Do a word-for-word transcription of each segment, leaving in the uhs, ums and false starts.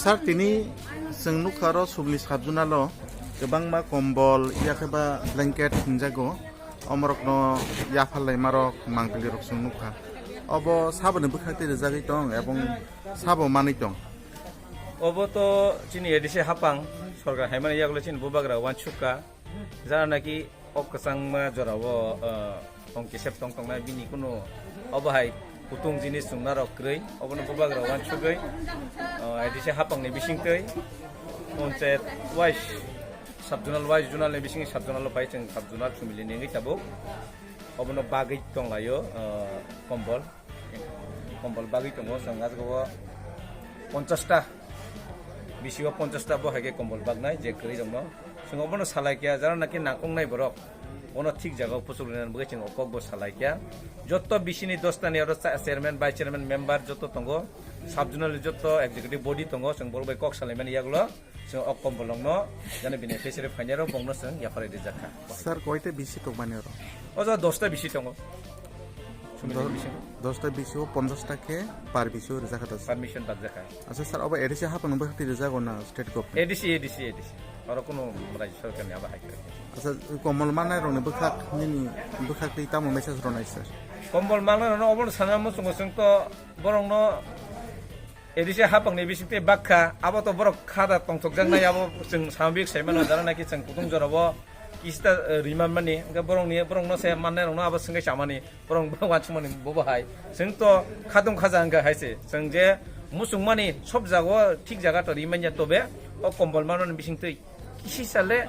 Sir, tini chwng nukha oro Subli sub-zonal o kwbangma kombol, yakhe ba blanket hinjago. Omorokno yapharlaimarok mangpilirok chwng nukha. Obo saboni bwkhak twi rwjagwi tong ebong sabo manwi tong. Obo to chini A D C hapang, sorkar haimani yagulo chini bubagra wansukha. Jara naki o kwchangma jorao, ah, tong kisep tong tongnai bini kunu obo hai kutung jinis chwngna rok kwrwi, obono bubagra wansugwi, ah, A D C hapangni bisingtwi ponchayat wise, sub-zonal wise, zonal ni bisingni sub-zonal o pai chwng sub-zonal sumili nengwi tabuk obono bagwi tonglaio, ah, kombol. Kombol bagwi tongo, chwng aswk o ponchash ta, bisi o ponchash ta bo hai khe kombol bagnai je kwrwi rokno. Chwng obono salai kha, jara naki nangkuknai borok, bono thik jaga o puchuk rwna bagwi chwng o kok bo salai kha. Joto bisini dosta ni oro cha-, chairman, vice chairman, member joto tongo, sub-zonal ni joto executive body tongo, chwng borok bai kok salaimani yagulo. Chwng o kombolongno jani beneficiary phainai rok bongno chwng yapharwi rijak kha. Sir, koita bisi tongmani oro? O jaga dosta bisi tongo. Sumit Do-, bisi. Dosta bisi o ponchash ta khe per bisi o rijak kha da, sir? Permission bajak kha. Acha sir, obo A D C hapang bai hati rijak o na state government? A D C, A D C, A D C. Oro kuno rajya sarkar ni abo hai khe. Acha, kombol manai rok ni bwkhak nini bwkhak twi tamo message rwnai sir? Kombol manai rok no obo sana muchungo chwng to borok no A D C hapangni bisingtwi bakha, abo to borok khada tongthokjaknai, abo chwng samabik sai mano, jara naki chwng kutung jorabo kista, eh, ri manmani, hwnkhe borokni, borokno se mannai rokno abo swngwi chamani, borok bo wansukmani bo bahai. Chwng to khatung khaja hwnkha hai se, chwng je muchungmani sob jaga o thik jaga to ri manya, tobe o kombol manmani bisingtwi kisi sale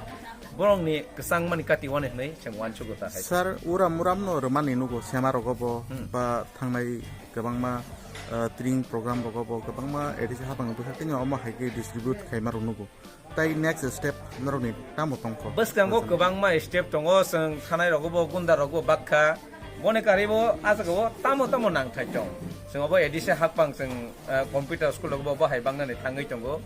borokni kwchangmani kati wani hwnwi chwng wansugo ta hai se. Sir, uram uram no rwmani nugo, sema rogo bo, hmm, ba thangnai kwbangma, ah, training program rogo bo kwbangma A D C hapang bwkha khe omo hai khe distribute khaima rok nugo. Tai next step norokni tamo tongkho? Bwskango kwbangma step tongo, chwng thanai rogo bo, gunda rogo bo bakha. Boni kari bo ah jaga o tamo tamo nangthai tong. Chwng obo A D C hapang chwng, ah, computer school rogo bo, bo hai bangnani thangwi tongo.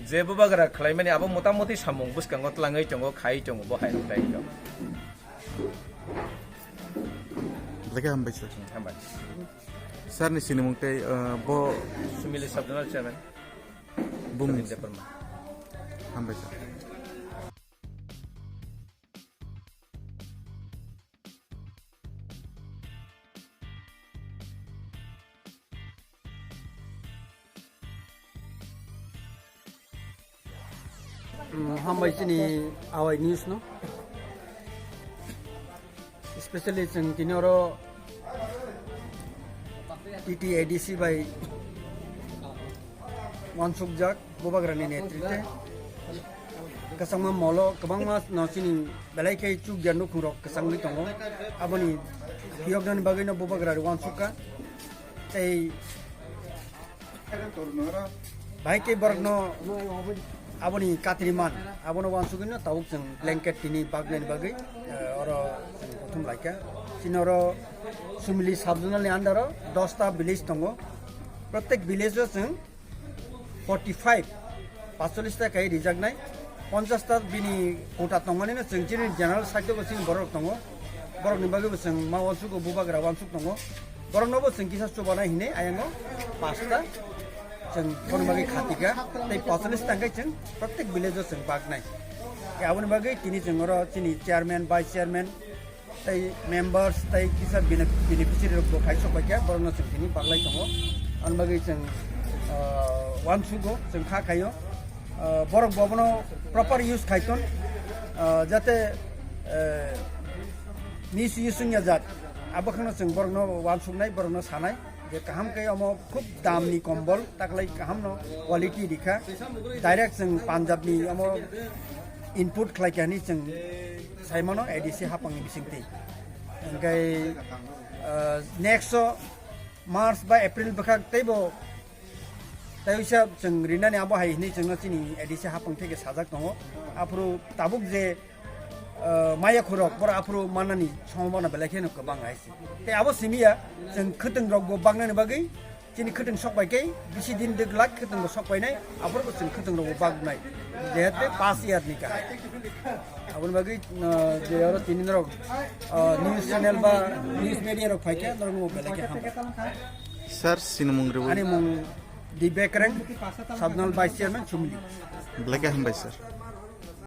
Je bubagra khlaimani abo motamoti samung bwskango tlangwi tongo, khai tongo bo hai rok tai tongo. Belai khe hambai sir. Hambai. Sir ni sinimung tei, uh, bo Sumili Sub Zonal Chairman. Bumung. Sumil Debbarma. Hambai sir. Mm, hambai chini awai news no. Especially chwng tini oro T T A D C bai wansukjak bubagrani netrite. Kwchangma molo kwbangma no chini belai khe chukya nukhung rok kwchangwi tongo. Aboni phiyoknani bagwi no bubagra wansukha. Tei Bahai khe borokno aboni katri man, abono wansugwino tabuk chwng blanket tini bagnani bagwi, eh, oro chwng kothom laikha. Chini oro Sumili sub-zonal ni under o dosta village tongo. Protek village o chwng forty five, pacholis ta kai rijaknai. Ponchash ta bini quota tongmani no chwng chini general side o chini borok tongo, borok ni bagwi bo chwng ma wansuk o bubagra wansuk tongo, borok no bo chwng kisa chubanai hinwi ayang o pasta chwng borok ni bagwi khatika tei pacholis ta hwnkhe chwng protek village o chwng baknai. Aboni bagwi tini chwng oro chini chairman, vice chairman, tei members tei kisa bene-, beneficiary rok bo khai sok bai khe borok no chwng tini baglai tongo. Ani bagwi chwng, ah, wansugo chwng kha khaio, ah, borok bo abono proper use khai ton, ah, jate, eh, misuse wngya jat abo kheno chwng borok no wansuknai, borok no sanai. Je kaham khe omo khub dam ni kombol, taklai kaham no quality rikha. Direct chwng Punjab ni omo import khlai kha hinwi chwng sai mano A D C hapang ni bisingtwi. Hwnkhe, ah, next o March ba April bwkha teibo, tei uisa chwng rinani abo hai hinwi chwngno chini A D C hapang theke sajak tongo. Aphuru tabuk je ah, maya khurok, borok aphuru mannani sombhabona belai kheno kwbang hai se. Tei abo simi ya, chwng khwtwng rok bo baknani bagwi, chini khwtwng sok bai khe, bisi din de glak khwtwng bo sok bai nai, aphuru bo chwng khwtwng rok bo baknai. Jehetu pass year ni kaham. Aboni bagwi, ah, je oro tini norok, ah, news channel ba news media rok phai khe, norok no belai khe ham. Sir, sinimung rw. Ani mung Di Bekreng, Sabnal Vice Chairman, Chumli. Belai khe hambai sir.